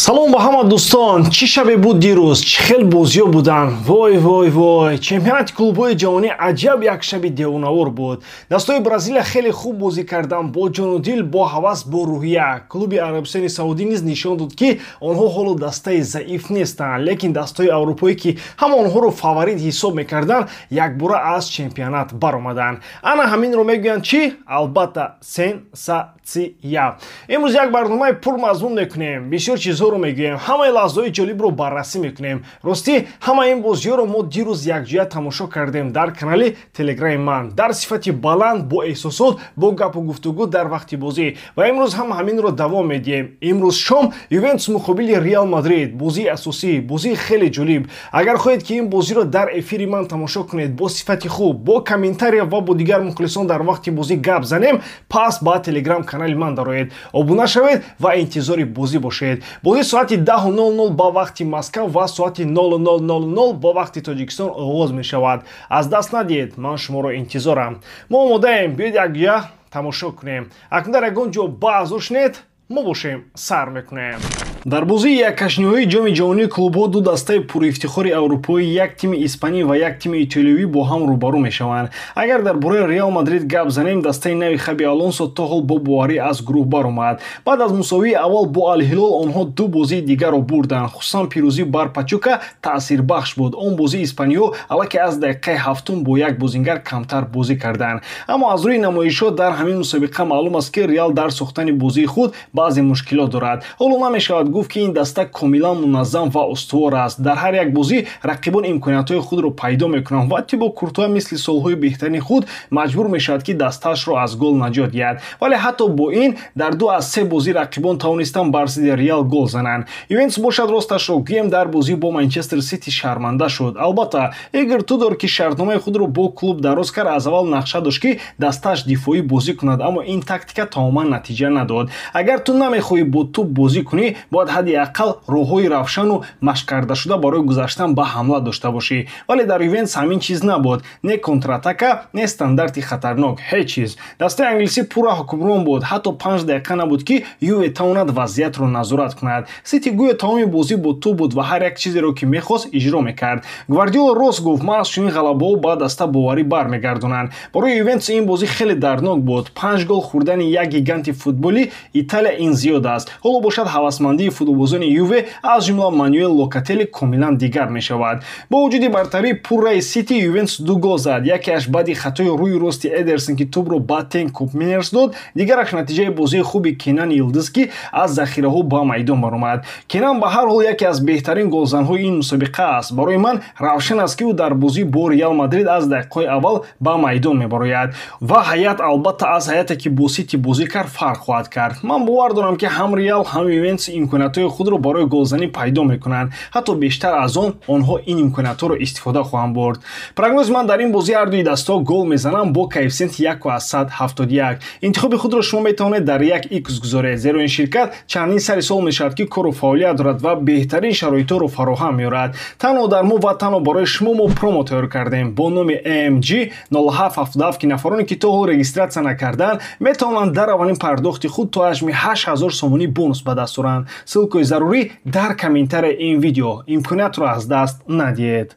Салом ба ҳама дӯстон. Чӣ шабе буд дирӯз? Чӣ хел бозиё буданд? Вой, вой, вой! Чемпионати клубҳои ҷаҳонӣ аҷаб як шаби девонавор буд. Дастаҳои Бразилия хеле хуб бозӣ карданд, бо ҷону дил, бо ҳавас, бо рӯҳия. Клуби Арабистони Саудӣ низ нишон дод, ки онҳо ҳоло дастаи заиф нестанд, лекин дастаҳои аврупоӣ, ки ҳама онҳоро фаворит ҳисоб мекарданд, якбора аз чемпионат баромаданд. Ана ҳаминро мегӯянд чӣ? Албатта, сенсатсия. Имрӯз як барномаи пурмазмун мекунем, бисёр чизҳоро мегӯем, ҳамаи лаҳзаҳои ҷолибро баррасӣ мекунем. Ростӣ, ҳамаи ин бозиҳоро мо дирӯз якҷоя тамошо кардем дар канали Телеграми ман, дар сифати баланд, бо эҳсосот, бо гапу гуфтугӯ дар вақти бозӣ, ва имрӯз ҳам ҳаминро давом медиҳем. Имрӯз шом Ювентус муқобили Реал Мадрид, бозии асосӣ, бозии хеле ҷолиб. Агар хоҳед, ки ин бозиро дар эфири ман тамошо кунед бо сифати хуб, бо комментария ва бо дигар мухлисон дар вақти бозӣ гап занем, пас ба Телеграм канали ман дароед, обуна шавед ва интизори бозӣ бошед. Бозӣ соати 10:00 ба вақти Москав ва соати 00:00 ба вақти Тоҷикистон оғоз мешавад. Аз даст надиҳед, ман шуморо интизорам. Мо омодаем, биёед, якҷоя тамошо кунем. Акнун дар ягон ҷо баъзо шунед, мо бошем, сар мекунем. Дар бозии яккашниҳои Ҷоми ҷаҳонии клубҳо ду дастаи пурэфтихори аврупоӣ, як тими испанӣ ва як тими итолиёвӣ, бо ҳам рӯбарӯ мешаванд. Агар дар бораи Реал Мадрид гап занем, дастаи нави Хаби Алонсо то ҳол бо боварӣ аз гурӯҳ баромад. Баъд аз мусовии аввал бо Алҳилол онҳо ду бозии дигарро бурданд. Хусусан пирӯзӣ бар Пачука таъсирбахш буд. Он бозии испаниҳо аллакай аз дақиқаи ҳафтум бо як бозингар камтар бозӣ карданд. Аммо аз рӯи намоишҳо дар ҳамин мусобиқа маълум аст, ки Реал дар сохтани бозии худ баъзе мушкилот дорад. Ҳоло намешавад гуфт, ки ин даста комилан муназзам ва устувор аст. Дар ҳар як бозӣ рақибон имкониятҳои худро пайдо мекунанд ва Тибо Куртуа мисли солҳои беҳтарини худ маҷбур мешавад, ки дастаашро аз гол наҷот диҳад. Вале ҳатто бо ин дар ду аз се бозӣ рақибон тавонистанд бар зидди Реал гол зананд. Ювентус бошад, росташро гӯем, дар бозӣ бо Манчестер Сити шарманда шуд. Албатта, Игор Тудор, ки шартномаи худро бо клуб дароз кард, аз аввал нақша дошт, ки дастааш дифоӣ бозӣ кунад, аммо ин тактика тамоман натиҷа надод. Агар ту намехоҳӣ бо тӯб бозӣ кунӣ, бояд ҳадди ақал роҳҳои равшану машқкардашуда барои гузаштан ба ҳамла дошта бошӣ. Вале дар Ювентус ҳамин чиз набуд: не контратака, не стандарти хатарнок, ҳеҷ чиз. Дастаи англисӣ пурра ҳукмрон буд. Ҳатто 5 дақиқа набуд, ки Юве тавонад вазъиятро назорат кунад. Сити гӯё тамоми бозӣ бо тӯб буд ва ҳар як чизеро, ки мехост, иҷро мекард. Гвардиола рост гуфт: маҳз чунин ғалабаҳо ба даста боварӣ бармегардонанд. Барои Ювентус ин бозӣ хеле дарднок буд. Панҷ гол хӯрдани як гиганти футболи Италия ин зиёд аст. Ҳоло бошад, ҳавасмандии футболбозони Юве, аз ҷумла Мануэл Локателли, комилан дигар мешавад. Бо вуҷуди бартарии пурраи Сити, Ювентус ду гол зад: якеаш баъди хатои рӯи рости Эдерсон, ки тӯбро ба Тен Купминерс дод, дигараш натиҷаи бозии хуби Кенан Йилдиз, ки аз захираҳо ба майдон баромад. Кенан ба ҳар ҳол яке аз беҳтарин голзанҳои ин мусобиқа аст. Барои ман равшан аст, ки ӯ дар бозӣ бо Реал Мадрид аз дақиқаҳои аввал ба майдон мебарояд ва ҳайат, албатта, аз ҳайате, ки бо Сити бозӣ кард, фарқ хоҳад кард. Ман бовар дорам, ки ҳам Реал, ҳам Ювентус имкониятҳои худро барои голзанӣ пайдо мекунанд. Ҳатто бештар аз он, онҳо ин имкониятҳоро истифода хоҳанд бурд. Прогнози ман дар ин бозӣ: ҳардуи дастаҳо гол мезананд бо коэффисиенти 1,71. Интихоби худро шумо метавонед дар як икс гузоред, зеро ин ширкат чандин сари сол мешавад, ки кору фаъолият дорад ва беҳтарин шароитҳоро фароҳам меорад. Танҳо дар мо ва танҳо барои шумо мо промо тайёр кардем бо номи AMG 0777, ки нафароне, ки то ҳол регистрация накарданд, метавонанд дар аввалин пардохти худ то ҳаҷми 8000 сомонӣ бонус ба даст оранд. Ссылкаи зарурӣ дар комментарияи ин видео. Имкониятро аз даст надиҳед.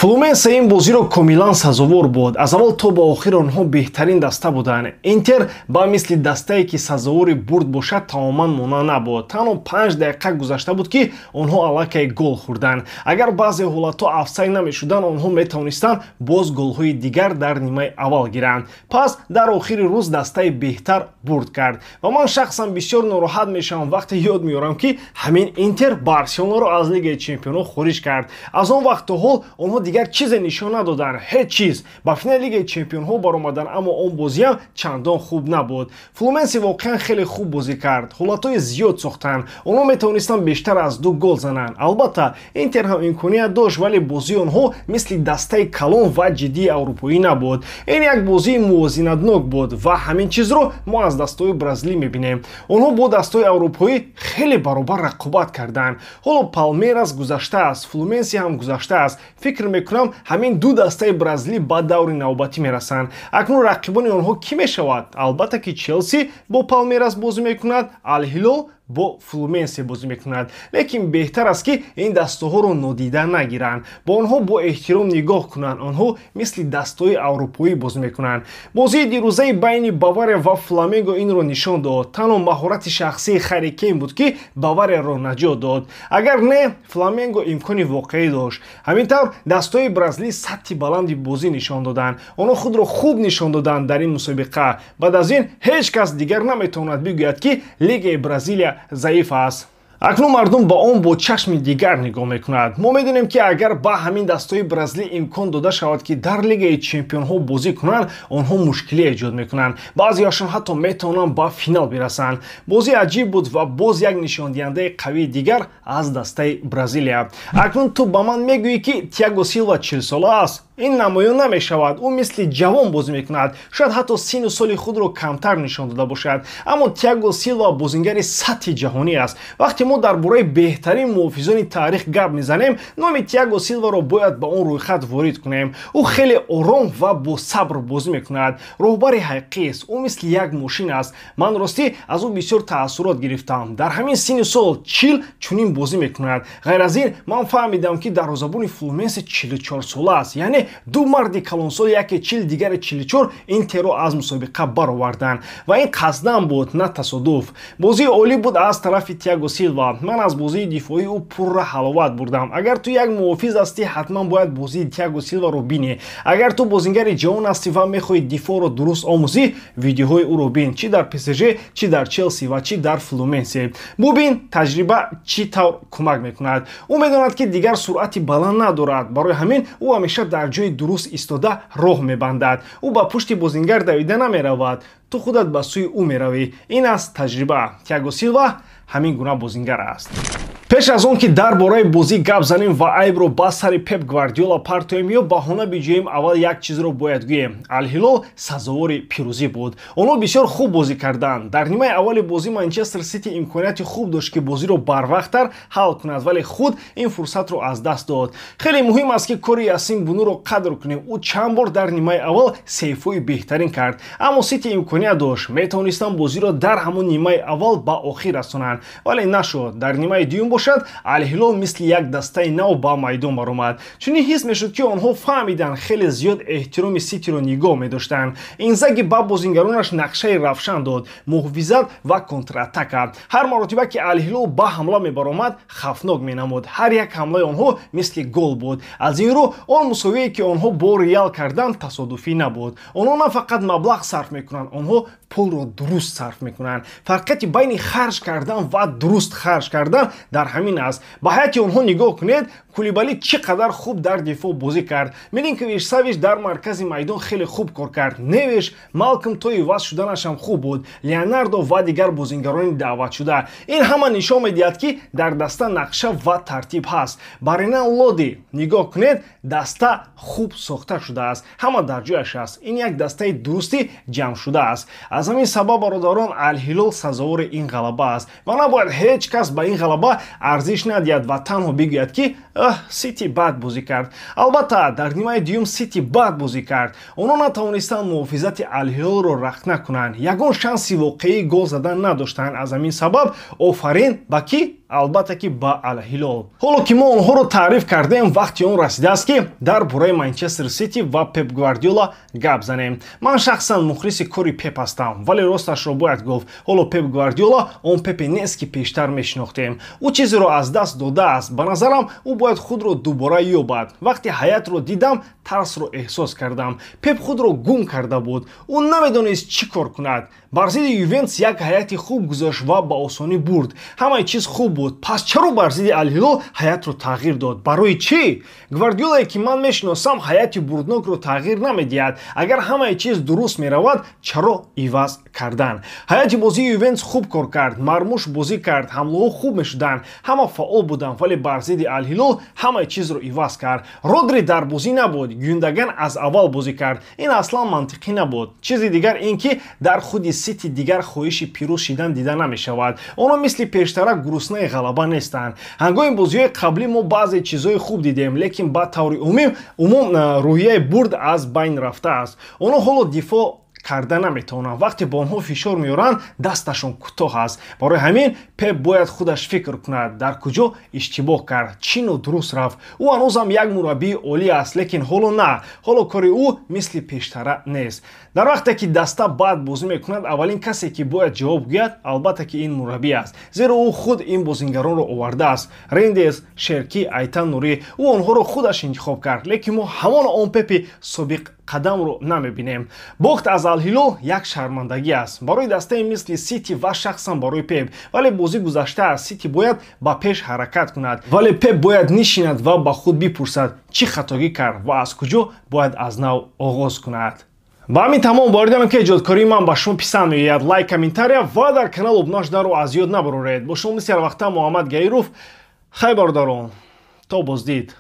Флуменсе ин бозиро комилан сазовор буд. Аз аввал то ба охир онҳо беҳтарин даста буданд. Интер ба мисли дастае, ки сазовори бурд бошад, тамоман монанд набуд. Танҳо 5 дақиқа гузашта буд, ки онҳо аллакай гол хӯрданд. Агар баъзе ҳолатҳо офсайд намешуданд, онҳо метавонистанд боз голҳои дигар дар нимаи аввал гиранд. Пас дар охири рӯз дастаи беҳтар бурд кард ва ман шахсан бисёр нороҳат мешавам, вақте ёд меорам, ки ҳамин Интер Барселонаро аз Лигаи чемпионҳо хориҷ кард. Аз он вақт то ҳол онҳо дигар чизе нишон надоданд, ҳеҷ чиз. Ба финали Лигаи чемпионҳо баромаданд, аммо он бозиам чандон хуб набуд. Флуменси воқеан хеле хуб бозӣ кард, ҳолатҳои зиёд сохтанд, онҳо метавонистанд бештар аз ду гол зананд. Албатта, Интер ҳам имконият дошт, вале бозии онҳо мисли дастаи калон ва ҷиддии аврупоӣ набуд. Ин як бозии мувозинатнок буд ва ҳамин чизро мо аз дастаҳои бразилӣ мебинем. Онҳо бо дастаҳои аврупоӣ хеле баробар рақобат карданд. Ҳоло Палмерас гузаштааст, Флуменси ҳам гузаштааст. Фикр мекунам, ҳамин ду дастаи бразилӣ ба даври навбатӣ мерасанд. Акнун рақибони онҳо кӣ мешавад? Албатта, ки Челси бо Палмерас бозӣ мекунад, Алҳилол Бо Флуменсе бозӣ мекунад. Лекин беҳтар аст, ки ин дастаҳоро нодида нагиранд, ба онҳо бо эҳтиром нигоҳ кунанд. Онҳо мисли дастаҳои аврупоӣ бозӣ мекунанд. Бозии дирӯзаи байни Бавария ва Фламенго инро нишон дод. Танҳо маҳорати шахсии Ҳарри Кейн буд, ки Баварияро наҷот дод. Агар не, Фламенго имкони воқеӣ дошт. Ҳамин тавр, дастаҳои бразилӣ сатҳи баланди бозӣ нишон доданд. Онҳо худро хуб нишон доданд дар ин мусобиқа. Баъд аз ин ҳеҷ кас дигар наметавонад бигӯяд, ки Лигаи Бразилия заиф аст. Акнун мардум ба он бо чашми дигар нигоҳ мекунад. Мо медонем, ки агар ба ҳамин дастаҳои бразилӣ имкон дода шавад, ки дар Лигаи чемпионҳо бозӣ кунанд, онҳо мушкилӣ эҷод мекунанд. Баъзеҳошон ҳатто метавонанд ба финал бирасанд. Бозӣ аҷиб буд ва боз як нишондиҳандаи қавии дигар аз дастаи Бразилия. Акнун ту ба ман мегӯӣ, ки Тиаго Силва 40-сола аст. Ин намоён намешавад. Ӯ мисли ҷавон бозӣ мекунад, шояд ҳатто сину соли худро камтар нишон дода бошад. Аммо Тиаго Силва бозингари сатҳи ҷаҳонӣ аст. Вақте мо дар бораи беҳтарин муҳофизони таърих гап мезанем, номи Тиаго Силваро бояд ба он рӯйхат ворид кунем. Ӯ хеле ором ва бо сабр бозӣ мекунад. Роҳбари ҳақиқист. Ӯ мисли як мошин аст. Ман ростӣ аз ӯ бисёр таассурот гирифтам. Дар ҳамин синни сол 40 чунин бозӣ мекунад. Ғайр аз ин, ман фаҳмидам, ки дарвозабони Флуменсе 44-сола аст. Яъне ду марди калонсол, яке 40, дигаре 44, Интеро аз мусобиқа бароварданд. Ва ин қасдан буд, на тасодуф. Бозии олӣ буд аз тарафи Тиаго Силва. Ман аз бозии дифоии ӯ пурра ҳаловат бурдам. Агар ту як муҳофиз ҳастӣ, ҳатман бояд бозии Тиаго Силваро бинӣ. Агар ту бозингари ҷавон ҳастӣ ва мехоҳӣ дифоъро дуруст омӯзӣ, видеоҳои ӯро бин, чӣ дар ПСЖ, чӣ дар Челси ва чӣ дар Флуменсе. Бубин, таҷриба чӣ тавр кӯмак мекунад. Ӯ медонад, ки дигар суръати баланд надорад. Барои ҳамин ӯ ҳамеша дар ҷои дуруст истода роҳ мебандад. Ӯ ба пушти бозингар давида намеравад, ту худат ба сӯи ӯ меравӣ. Ин аст таҷриба. Тиаго Силва ҳамин гуна бозингар аст. Пеш аз он ки дар бораи бозӣ гап занем ва айбро ба сари Пеп Гвардиола партоем ё баҳона биҷӯем, аввал як чизро бояд гӯем: Алҳилол сазовори пирӯзӣ буд. Онҳо бисёр хуб бозӣ карданд. Дар нимаи аввали бозӣ Манчестер Сити имконияти хуб дошт, ки бозиро барвақттар ҳал кунад, вале худ ин фурсатро аз даст дод. Хеле муҳим аст, ки кори Ясин Бунуро қадр кунем. Ӯ чанд бор дар нимаи аввал сейфҳои беҳтарин кард. Аммо Сити имконият дошт, метавонистанд бозиро дар ҳамон нимаи аввал ба охир расонанд, вале нашуд. Дар нимаи дуюм бошад, Алҳилол мисли як дастаи нав ба майдон баромад. Чунин ҳис мешуд, ки онҳо фаҳмиданд, хеле зиёд эҳтироми Ситиро нигоҳ медоштанд. Инзаги ба бозингаронаш нақшаи равшан дод: муҳофизат ва контратака. Ҳар маротиба ки Алҳилол ба ҳамла мебаромад, хавфнок менамуд. Ҳар як ҳамлаи онҳо мисли гол буд. Аз ин рӯ, он мусовие, ки онҳо бо Реал карданд, тасодуфӣ набуд. Онҳо на фақат маблағ сарф мекунанд, онҳо пулро дуруст сарф мекунанд. Фарқияти байни харҷ кардан ва дуруст харҷ кардан дар ҳамин аст. Ба ҳайати онҳо нигоҳ кунед. Кулибали чӣ қадар хуб дар дифоъ бозӣ кард. Милинкович Савич дар маркази майдон хеле хуб кор кард. Невеш, Малком то иваз шуданашам хуб буд, Леонардо ва дигар бозингарони даъватшуда. Ин ҳама нишон медиҳад, ки дар даста нақша ва тартиб ҳаст. Ба Ренан Лоди нигоҳ кунед. Даста хуб сохта шудааст, ҳама дар ҷояш аст. Ин як дастаи дурусти ҷамъшуда аст. Аз ҳамин сабаб, бародарон, Алҳилол сазовори ин ғалаба аст ва набояд ҳеҷ кас ба ин ғалаба арзиш надиҳад ва танҳо бигӯяд, ки Сити бад бозӣ кард. Албатта, дар нимаи дуюм Сити бад бозӣ кард. Онҳо натавонистанд муҳофизати Алҳилолро рахна кунанд, ягон шанси воқеии гол задан надоштанд. Аз ҳамин сабаб офарин ба кӣ? Албатта ки ба Алҳилол. Ҳоло ки мо онҳоро таъриф кардем, вақти он расидааст, ки дар бораи Манчестер Сити ва Пеп Гвардиола гап занем. Ман шахсан мухлиси кори Пеп ҳастам, вале росташро бояд гуфт, ҳоло Пеп Гвардиола он Пепе нест, ки пештар мешинохтем. Ӯ чизеро аз даст додааст. Ба назарам, ӯ бояд худро дубора ёбад. Вақте ҳаятро дидам, тарсро эҳсос кардам. Пеп худро гум карда буд. Ӯ намедонист, чӣ кор кунад. Бар зидди Ювентус як ҳайати хуб гузошт ва ба осонӣ бурд. Ҳамаи чиз хуб буд. Пас чаро бар зидди Алҳилол ҳаятро тағйир дод? Барои чӣ? Гвардиолае, ки ман мешиносам, ҳайати бурднокро тағйир намедиҳад. Агар ҳамаи чиз дуруст меравад, чаро иваз кардан? Ҳайати бозии Ювентус хуб кор кард. Мармуш бозӣ кард, ҳамлаҳо хуб мешуданд, ҳама фаъол буданд, вале бар зидди Алҳилол ҳамаи чизро иваз кард. Родри дар бозӣ набуд, Гюндаган аз аввал бозӣ кард. Ин аслан мантиқӣ набуд. Чизи дигар ин ки дар худи Сити дигар хоҳиши пирӯз шидан дида намешавад. Онҳо мисли пештара гуруснаи ғалаба нестанд. Ҳангоми бозиҳои қаблӣ мо баъзе чизҳои хуб дидем, лекин ба таври умум рӯҳияи бурд аз байн рафтааст. Онҳо ҳоло дифоъ карда наметавонанд. Вақте ба онҳо фишор меоранд, дасташон кӯтоҳ аст. Барои ҳамин Пеп бояд худаш фикр кунад, дар куҷо иштибоҳ кард, чӣ нодуруст рафт. Ӯ ҳанӯзам як мураббии олӣ аст, лекин ҳоло на, ҳоло кори ӯ мисли пештара нест. Дар вақте ки даста бад бозӣ мекунад, аввалин касе, ки бояд ҷавоб гӯяд, албатта ки ин мураббӣ аст, зеро ӯ худ ин бозингаронро овардааст: Рейндерс, Шерки, Айтан Нурӣ. Ӯ онҳоро худаш интихоб кард, лекин мо ҳамон он Пепи собиқ қадамро намебинем. Бохт аз Алҳилол як шармандагӣ аст барои дастаи мисли Сити ва шахсан барои Пеп, вале бозӣ гузаштааст. Сити бояд ба пеш ҳаракат кунад, вале Пеп бояд нишинад ва ба худ бипурсад, чӣ хатогӣ кард ва аз куҷо бояд аз нав оғоз кунад. Ба ҳамин тамом. Боваридам, ки эҷодкории ман ба шумо писанд меояд. Лайк, комментария ва дар канал обуна шуданро аз ёд набароред. Бо шумо мисли ҳарвақта Муҳаммад Гаиров. Хай, бародарон, то боздид.